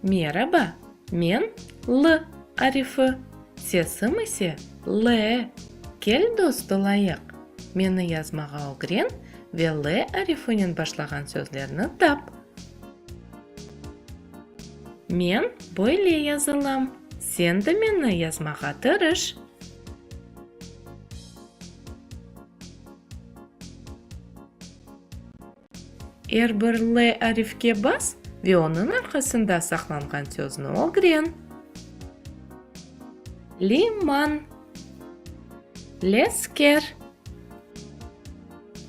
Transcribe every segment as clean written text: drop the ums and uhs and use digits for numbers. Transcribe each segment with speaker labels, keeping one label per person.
Speaker 1: Meraba, men L arifi, sesim ise L. Kel dost olayıq. Meni yazmağa ögren ve L arifinen başlağan sözlerni tap. Men böyle yazılam, sen de meni yazmağa tırış. Er bir L arifke bas ve onıñ arqasında saqlanğan sözni ögren. Liman. Lesker.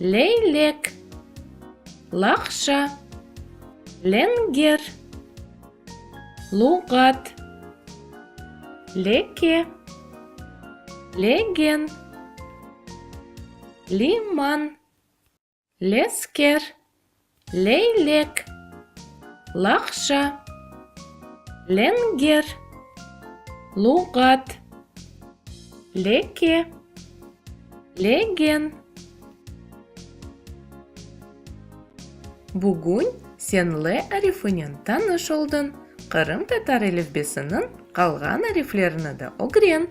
Speaker 1: Leylek. Laqşa. Lenger. Luğat. Leke. Legen. Liman. Lesker, leylek, laqşa, lenger, luğat, leke, legen. Bugün sen L arifinen tanış oldıñ, qırımtatar elifbesiniñ qalğan ariflerini de ögren.